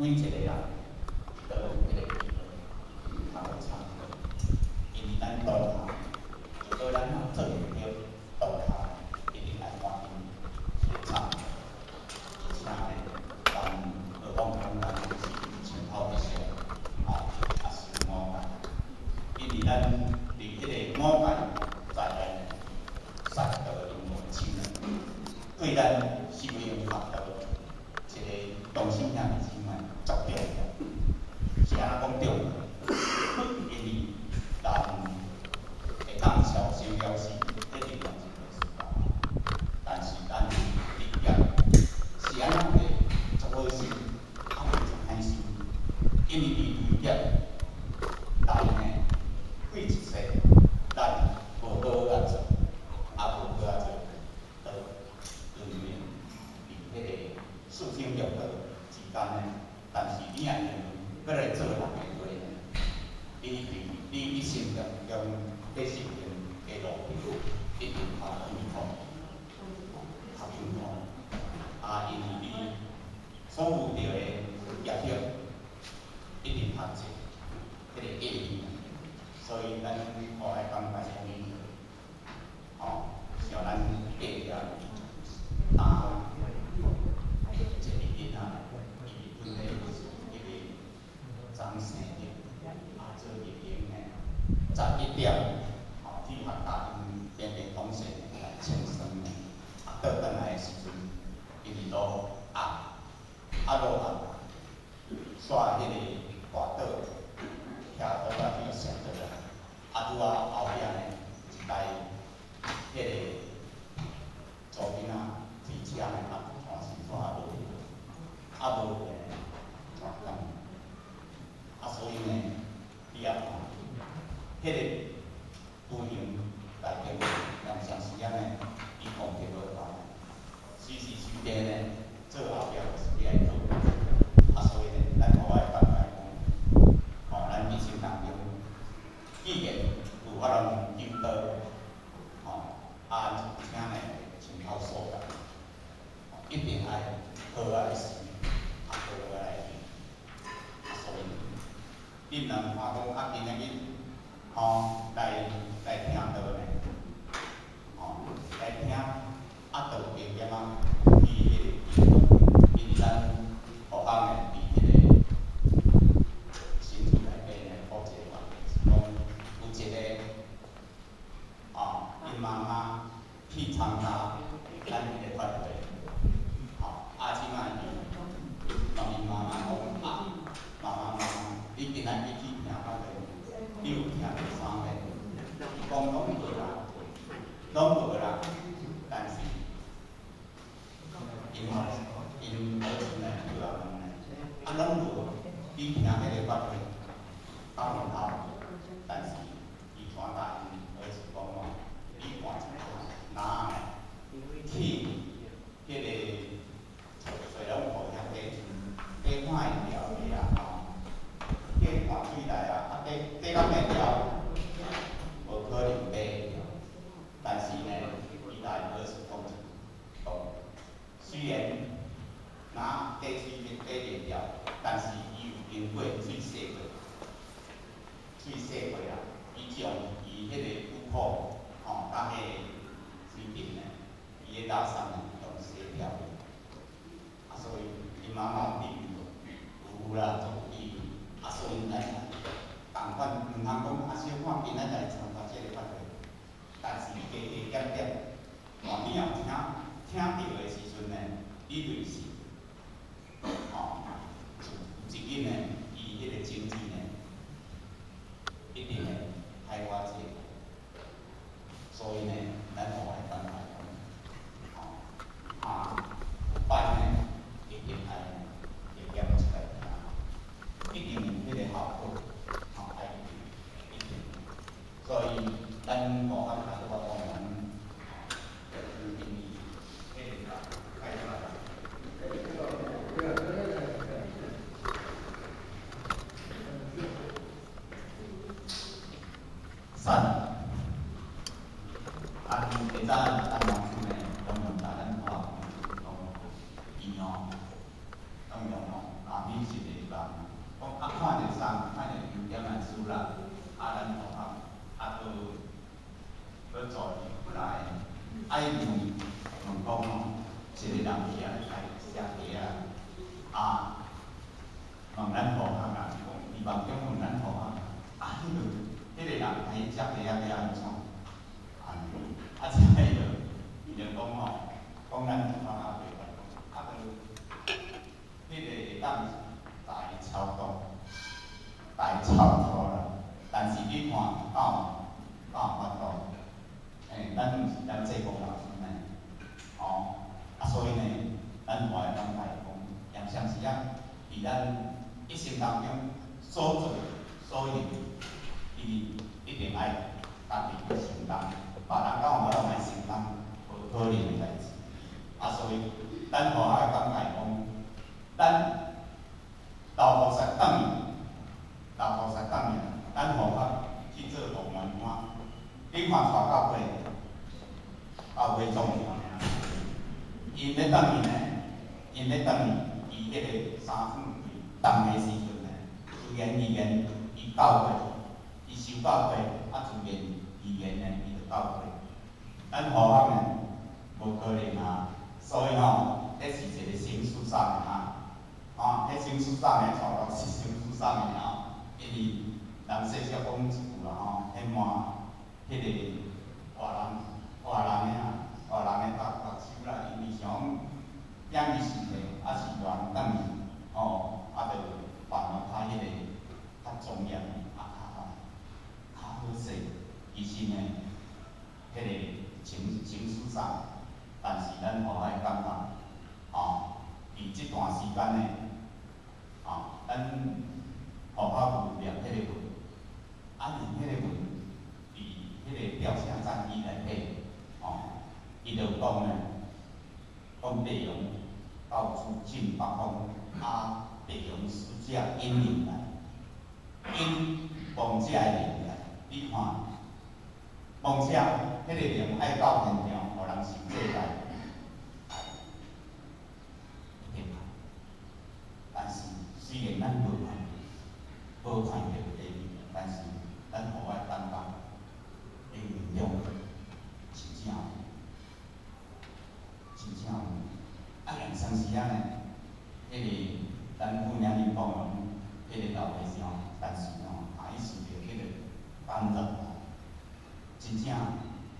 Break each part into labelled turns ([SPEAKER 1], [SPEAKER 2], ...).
[SPEAKER 1] 每一個人都有彼個機會通來參加，因為咱當下，如果咱若做袂著，當下一定愛趕緊來參加，而且呢，咱何況講咱是穿透的上，吼，啊修五戒，因為咱佇彼個五戒在內呢，殺盜淫妄痴，對咱修行佛道，一個同性兄弟姊妹足重要。是按怎講重要？因為人會當超生了死，這另外一回事啦。但是咱直接是按怎會足好心，啊會足歹心？因為佇對劫來呢，過一世，咱無好好仔做，啊無好仔做，就當然佇彼個四生六道之間呢，但是你若用閣來做人的話呢，你佇你一生當中咧修行的路一定較辛苦，較辛苦。啊，因為你所有著的業力一定較濟，彼個業力，所以咱後來講來講吼，像咱隔壁擔一個囡仔，伊本來是彼個昨生日，啊做日英呢，11點，吼去學校𪜶邊邊同學來清算呢，啊倒轉來的時陣，因為落暗，啊落暗，煞彼個跋倒，徛倒仔去摔倒來，啊拄仔後壁呢一台彼個查某囡仔推車呢，啊看是煞落去，啊無呢，怎講？啊所以呢，你也看，彼個不幸內邊，人常時間呢，伊控制無牢，隨時隨地呢，做後壁就是你愛做，啊所以呢，咱予我會感覺講，吼，咱一生當中，既然有法度求道，吼，啊，請呢穿透素戒，一定愛好好來修，啊好好來練，啊所以，你毋通看講啊今仔日，吼來來聽道呢，吼來聽，啊就加減仔去彼個因為咱學校呢，佇彼個新厝內底呢，布一個問題是講，有一個，啊，𪜶媽媽去參加咱彼個法會，吼，啊，這擺伊問𪜶媽媽講，啊，媽媽媽媽，你今仔日去聽法會，你有聽著啥物？伊講攏無啦，攏無啦，但是，𪜶𪜶兒子呢，叫阿問呢，啊，攏無，你聽彼個法會到門口，但是伊傳達𪜶兒子講吼，你看一下，哪呢去彼個水龍頭遐底底看會牢的啊吼，底看水來啊，啊底底敢會牢？無可能底會牢。但是呢，伊來兒子講一句，講雖然若底水底袂牢，但是伊有經過水洗過，水洗過啊，伊將伊彼個骨孔吼，佮彼個水瓶呢，伊的垃圾呢，攏洗掉去。啊，所以𪜶媽媽有注意無？有啦，足有注意。啊，所以咱仝款，毋通講啊，小可今仔來參加這個法會，但是加加減減，吼，你若有聽聽著的時陣呢，你就是吼，有一日呢，伊彼個種子呢，一定會開花結果。所以呢，咱予愛感覺講，吼，啊，有班呢，一定愛會念出來聽，一定有彼個效果，吼，愛一定。所以咱五學較拄仔講咱，吼，因為彼個開發。講啊看著啥，看著邱檢萬師啦，啊咱同學啊閣閣做本來愛問問講吼，一個人去遐咧開寫題啊，啊問咱同學啊，講伊夢中問咱同學，啊彼個人開食題啊欲按怎？按呢，啊這伊就講吼，講咱同學啊袂講，啊閣彼個會當大超度，大超度啦。但是你看敢有法度？欸，咱毋是咱濟公老師呢，吼，啊所以呢，咱嘛會感覺講，嚴相時啊，佇咱一生當中所做所行，伊一定愛家己去承擔，別人敢有法度來承擔，無可能的代誌。啊，所以咱予我會感覺講，咱老菩薩轉去，老菩薩轉去，咱予我去做弘願官，你看帶到尾，到尾總是按呢。𪜶欲轉去呢，𪜶欲轉去，佇彼個三富貴動的時陣呢，自然而然伊到過，伊修到過，啊自然而然呢，伊就到過。咱和學呢，無可能啊，所以吼，彼是一個生死送的哈，吼，彼生死送的帶落是生死送的吼，因為人世少講一句啦吼，彼換彼個活人活人的啊，活人的縛縛手啦，因為想講驚伊死去，啊是活人轉去，吼，啊就辦了較彼個較莊嚴，啊較較好勢。其實呢，彼個情情緒上，但是咱予我感覺，吼，佇這段時間呢，吼，咱學校有念彼個文，啊念彼個文，佇彼個吊寫讚語內底，吼，伊就有講呢，講白羊到處進北方，啊，白羊使者引領來，引亡者的靈來，你看，亡者彼個靈愛到現場，予人受祭拜，一定愛。但是雖然咱無看著地獄，但是咱予我感覺，冥冥中真正有，真正有。啊，現當時啊呢，彼個咱婦娘因講的，彼個老和尚，但是吼，也伊受著彼個感染啊，真正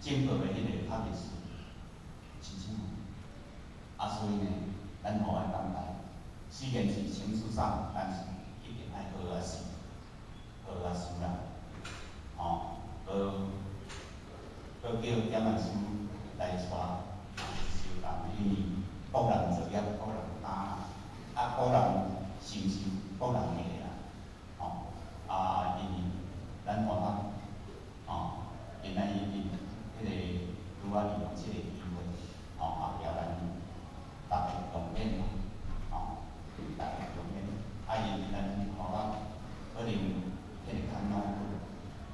[SPEAKER 1] 整個的彼個較歷史，真正。啊，所以呢，咱予我感覺，雖然是生死送，但是一定愛好啊修，好啊修啦，吼，閣閣叫檢萬師來帶修人，因為各人作業，各人擔，啊，各人承受各人的啦，吼，啊，因為咱學校，吼，今仔日彼個拄仔利用這個機會，吼，也交咱逐个共勉啦，吼，逐个共勉，啊，因為咱學校可能彼個較惱火，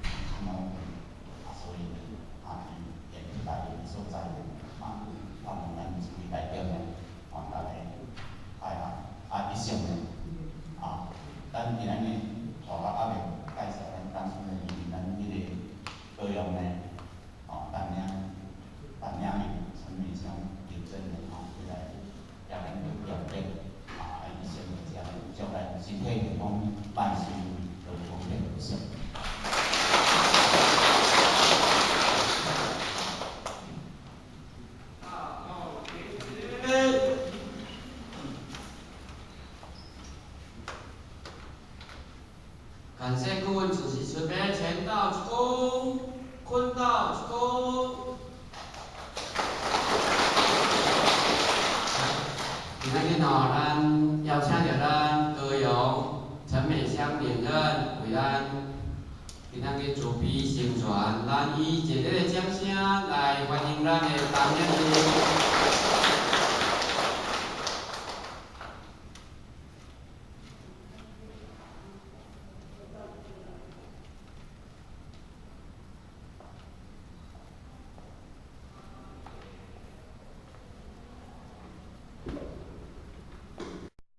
[SPEAKER 1] 較惱火，啊，所以啊，佇現在的所在，啊，盼望咱諸位代表呢，吼，逐个配合，啊，以上呢，啊，咱今仔日學校猶未介紹咱當初呢，因為咱彼個高雄呢，吼，陳領陳領的陳美香劉真呢，吼，過來協咱做重點，啊，以上就這，祝咱身體健康，萬事如意，多福建以上。
[SPEAKER 2] 感謝顧問主席慈悲，前道鞠躬，坤道鞠躬。今仔日吼，咱邀請著咱高雄陳美香領任為咱今仔日慈悲成全，咱以熱烈的掌聲來歡迎咱的陳領任。